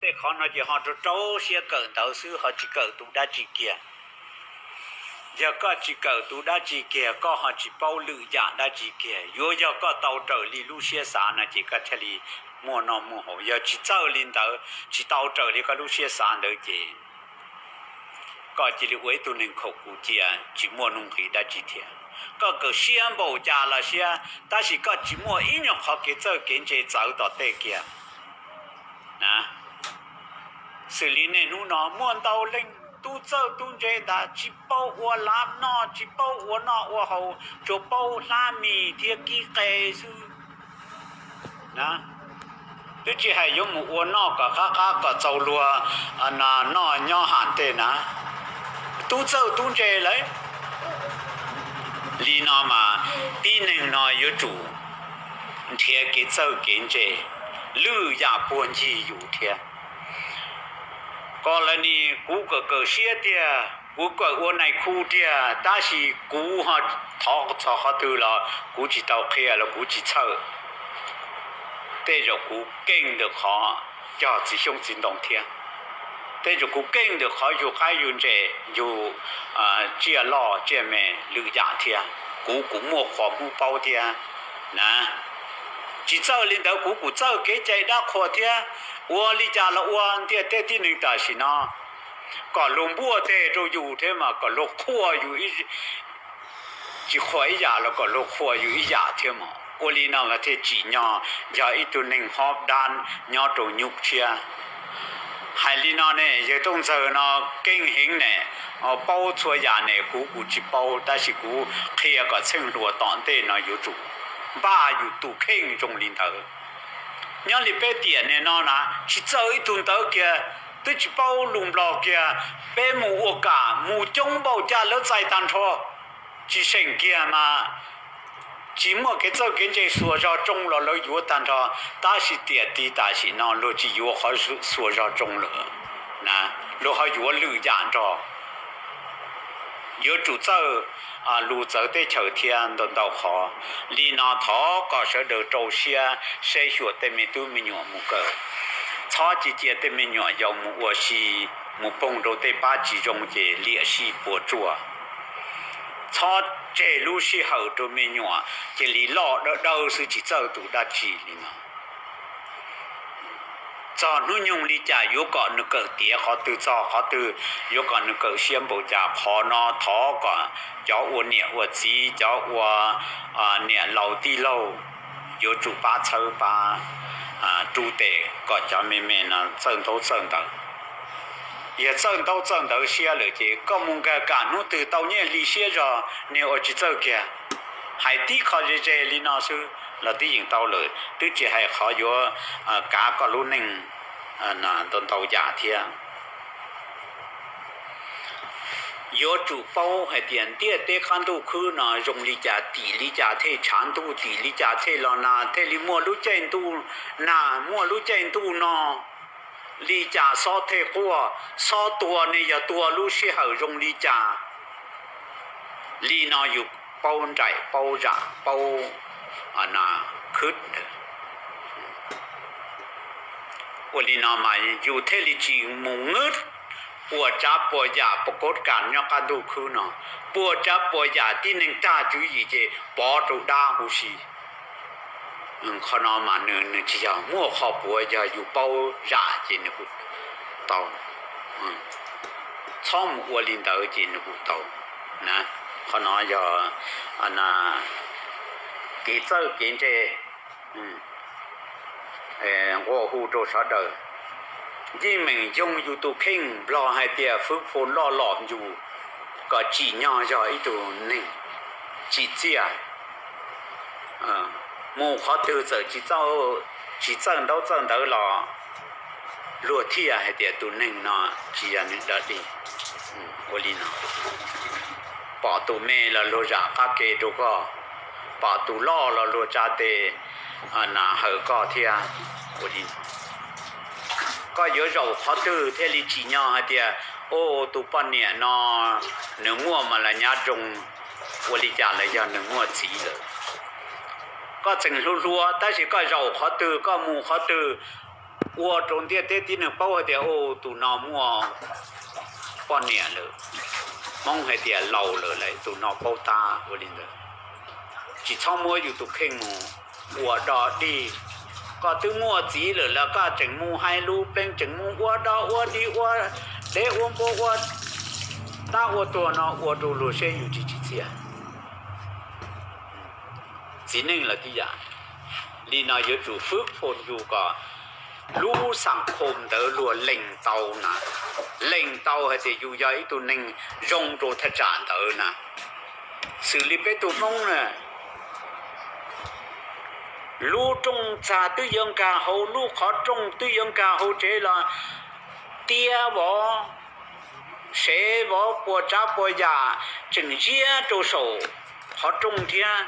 Tej qhov no ces ho rau rau siab kawm ntawv xwb, ho tsis kawm tus dab tsi kiag. Yog koj tsis kawm tus dab tsi kiag, koj ho tsis paub lwm yam dab tsi kiag. Yuav yog koj tau raws li lub siab xav no ces koj thiaj li muaj noj muaj haus. Yog tsis txawj li ntawd, tsis tau raws li koj lub siab xav ntawd ces koj cia li ua ib tug neeg khaum kuv cia, tsis muaj nuj nqis dab tsi thiab. Koj kawm siab npaum cas los siab, tab sis koj tsis muaj ib nyuag qhov kev txawj kev ntse txawv tom tej kiag. Xws li niaj hnub no muaj ntau leej tub txawj tub ntse ntag, tsis paub ua lav noj, tsis paub ua noj ua haus, tsuas paub hlab mis thiab kib qe xwb. Twb tsis hais yuav mus ua noj kom qab qab kom txaus luag noj nyob ham tej na. Tub txawj tub ntse lawm. Li no mas tib neeg no yuav tsum nrhiav kev txawj kev ntse, lwm yam puag ncig yus thiab. Kom lawv ni, kuv kawm kawm siab tiag, kuv kawm ua nais khu tiag, tab sis kuv ho thov txog qhov twg los kuv tsis tau qhia los kuv tsis txhawj. Tej zaum kuv keej ntawm qhov cog txiv xyoob txiv ntoo thiab. Tej zaum kuv keej ntawm qhov yug qaib yug ntses, yug tsiaj loj tsiaj me lwm yam thiab. Kuv kuv muaj qhov muab paub thiab na. Tsis txawj li ntawd kuv kuj txawj kev cai dab qhuas thiab. Ua li cas los ua ntiaj teb tib neeg tam sim no, kom luag npuaj teg rau yus thiab mas kom luag qhuas yus, tsis qhuas ib yam los kom luag qhuas yus ib yam thiab mas. Ua li no mas thiaj tsim nyog yog ib tug neeg hob dab nyob rau nyuj tshiab. Hais li no ne, yawg Tooj Ntxawg no keej heev ne, paub txhua yam ne, kuv kuv tsis paub, tab sis kuv qhia kom txheej hluas tom ntej no yuav tsum npaj yus tus kheej zoo li ntawd. Nyob li peb tiam niaj no na, tsis txawj ib tug ntawv kiag, twb tsis paub lus Nplog kiag, peb mus ua kam mus coob npaum cas lawv txais tag nrho, tsis seem kiag mas tsis muaj kev txawj kev ntse xuas zog tsoo los lawv yuav tag nrho, tab sis tiam tiv tam sim no luag tsis yuav qhov xuas zog tsoo lawm na, luag ho yuav lwm yam nrog. Yuav tsum txawj lus txawv teb chaws thiab ntau ntau qhov. Li no thov kom sawv daws rau siab saib xyuas tej me tub me nyuam mus kawm. Txhob cia cia tej me nyuam yaus mus ua si, mus poog rau tej pab tsis zoo ces liam sij puas tsuaj. Txhob tseg lub sij hawm rau me nyuam cia li loj dawb dawb xwb tsis txawj tus dab tsi li no. Txog hnub nyoog li cas yuav kom nws kawm tiav qhov twg txog qhov twg, yuav kom nws kawm siab npaum cas, qhov no thov kom cov ua niam ua txiv, cov ua niam laus tij laug yuav tsum pab txhawb pab rub tes kom cov me me no txawj ntaub txawj ntawv. Yog txawj ntaub txawj ntawv siab lawm ces koj mus nkag kam hnub twg tau nyiaj hli siab zog niag ua tsis txawj kiag. Hais tib qho ze ze li no xwb los twb yeej tau lawm, twb tsis hais qhov yuav kav koj lub neej ntau ntau yam thiab. Yuav tsum paub hais tias ntiaj teb qab ntuj khwb no zoo li cas, tim li cas thiaj tshav ntuj, tim li cas thiaj los nag, thiaj li muaj lub caij ntuj nag, muaj lub caij ntuj no, li cas xob thiaj quaj, xob tua ne yog tua lub sij hawm zoo li cas. Li no yus paub nraim paub zam paub khwb. Ua li no mas yus thiaj li tsis mus ngwb puas tsav puas yam puas kod kas nyob qab ntuj khwb no. Puas tsav puas yam tib neeg tag tswv yim ces pov rau dab huv si. Qhov no mas nws nws tsis yog muaj qhov puav, yog yus paub zam ces nws kuj tau. Txhob mus ua li ntawd ces nws kuj tau. Qhov no yog kev txawj kev ntse nqua hu rau sawv daws. Yeej meem yoog yus tus kheej, Nplog hais tias fwv phu loj lom yus, kom tsim nyog yog ib tug neeg tsim txiaj. Mus qhov twg txawm tsis txawj ntaub txawj ntawv los luag thiaj hais tias tus neeg no tsis yog neeg dog dig. Ua li no, pom tus me los luag zam qab ke rau koj, pom tus loj los luag tsa tes na hawm koj thiab. Ua li no, koj yuav zaum qhov twg thiaj li tsim nyog hais tias, o, tus poj niam no nws muaj mas las nyab zoo, ua li cas los yog nws muaj txiv lawm. Koj tseem hluas hluas tab sis koj zaum qhov twg koj mus qhov twg, ua rau ntiaj teb tib neeg paub hais tias, u, tus no muaj poj niam lawm, Hmoob hais tias laus lawm, tus no paub tab ua li ntawd. Tsis txhob muab yus tus kheej mus ua dog dig. Koj twb muaj txiv lawm los koj tseem mus hais lus pleev, tseem mus ua dog ua dig, ua dev ua npua, ua dab ua tuag no ua rau luag seb yus tsis tsim txiaj. Txiv neej los tib yam li no, yuav tsum fwb phom yus kom lub xab khoom ntawd luag lees tau na, lees tau hais tias yus yog ib tug neeg zoo rau thaj tsam ntawd na. Xws li peb tus Hmoob na, lub rooj txag twb yuav nkag hauv, lub qhov rooj twb yuav nkag hauv tsev los tiab vov, sev vov puas tsav puas yam tseem ziab rau saum qhov rooj thiab.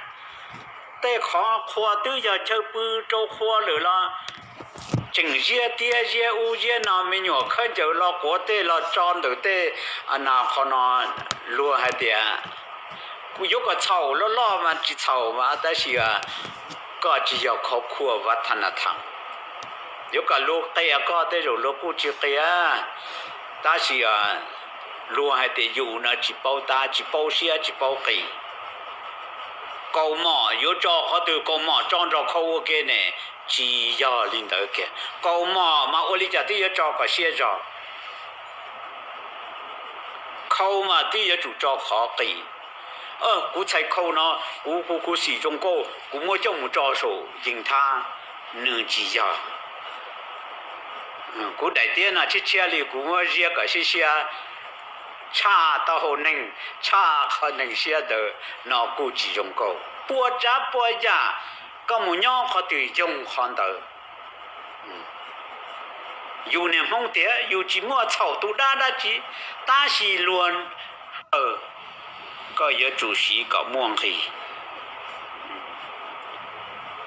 Tej qhov qhua twb yog chaw pw rau qhua lawm los tseem ziab tiab ziab ub ziab no, me nyuam khawb ncaws los quav tej los tso ntawm tej, qhov no luag hais tias yuav kom txhaum loj loj mas tsis txhaum mas tab sis koj tsis yog khov khua vaj thab na tham. Yuav kom luag qia koj tej zaum luag kuj tsis qia, tab sis luag hais tias yus no tsis paub tab, tsis paub siab, tsis paub qis. Kaus mom yuav tso qhov twg, kaus mom tso nrog khau ua ke ne? Tsis yog li ntawd kiag. Kaus mom mas ua li cas twb yuav tso kom siab zog. Khau mas twb yuav tsum tso qhov qis. Kuv txhais khau no, kuv, kuv, kuv xim zoo nkauj, kuv muab coj mus tso saum yees thab, nws tsis yog. Kuv daim tiab no tshiab tshiab li, kuv muab ziab kom siab siab, tshaj taub hau neeg, tshaj qhov neeg siab ntawd no kuj tsis zoo nkauj. Puas tsav puas yam, koj mus nyob qhov twg yoog qhov ntawd. Yus niag Hmoob tiag, yus tsis muaj txhaum tus dab dab tsi, tab sis luag, koj yuav tsum siv kom muaj nqis.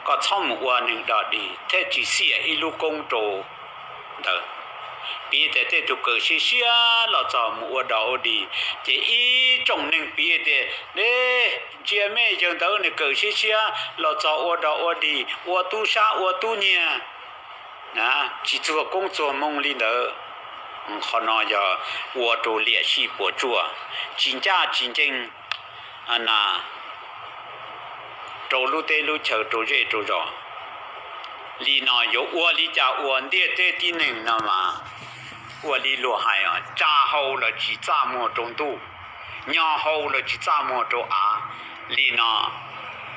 Koj txhob mus ua neeg dog dig thiab tsis xiam ib lub koob rau ntawd. Piv tias tej tug kawm siab siab los txog mus ua dog ua dig, ces ib tsoom neeg piv tias, ntsia mej yawg ntawd nws kawm siab siab los txog ua dog ua dig, ua tub sab ua tub nyiag, tsis txuag koob txuag moo li ntawd. Qhov no yog ua rau liam sij puas tsuaj, tsis ncaj tsis ncees na rau lub teb lub chaw, rau zej rau zos. Li no yuav ua li cas ua? Ntiaj teb tib neeg no mas ua li luag hais, tsa hau los tsis txaj muag rau ntuj, nyo hau los tsis txaj muag rau av. Li no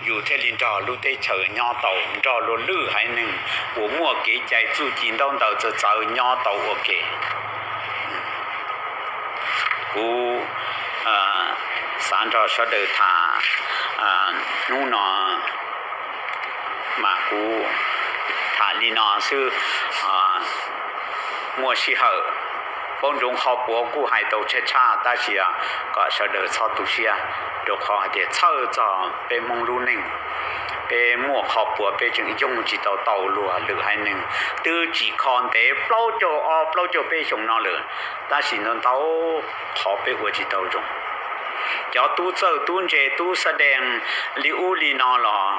yus thiaj li nrog lub teb chaws nyob tau, nrog luag lwm haiv neeg uas muaj kev cai txuj ci ntaub ntawv txawv txawv nyob tau ua ke. Kuv xav nrog sawv daws tham hnub no mas kuv tham li no xwb. Muaj sij hawm, paub ntsoov qhov puav kuj hais tau tshaj tshaj, tab sis kom sawv daws txhob tu siab, rau qhov hais tias txhawj txog peb Hmoob lub neej. Peb muaj qhov puav peb tseem yoog tsis tau tau luag lwm haiv neeg, twb tsim kho ntev plaub caug ob plaub caug peb xyoo no lawm, tab sis ntau ntau qhov peb ua tsis tau zoo. Cov tub txawj tub ntse tub xa dees li ub li no los,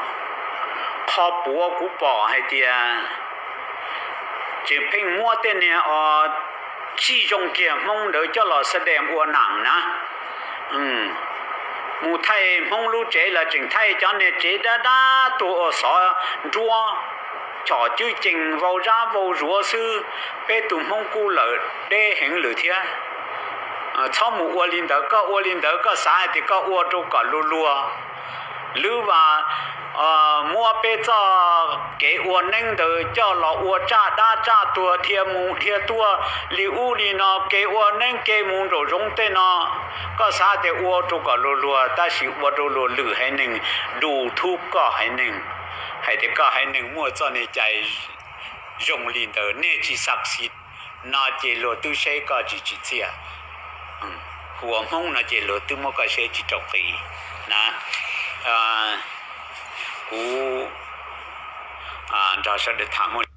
qhov puav kuv pom hais tias tseem pheej muab tej niag o tsis zoo kiag Hmoob ntawd coj los xa dees ua nam na. Mus thaij Hmoob lub tsev los tseem thaij cov niag tsev dab dab tuag ua xov nruab, chom cwj cees vau zab vau zuav xwb. Peb tus Hmoob kuj lawm deb heev lawm thiab. Txhob mus ua li ntawd, koj ua li ntawd koj xav hais tias koj ua rau kom luag luag. Lwb vas muab peb txoj kev ua neeb ntawd coj los ua tsaj dab tsaj tuag dhia mus dhia tuaj li ub li no, kev ua neeb kev mus nraum zoov tej no, koj xav tias ua rau kom luag luag, tab sis ua rau luag lwm haiv neeg du thub koj haiv neeg, hais tias koj haiv neeg muaj txoj niag cai zoo li ntawd, nej tsis xav xis no ces luag twb seb koj tsis tsim txiaj. Kuv ua Hmoob no ces luag twb muab koj seb tsis rau qis na. Kuv nrog sawv daws tham muaj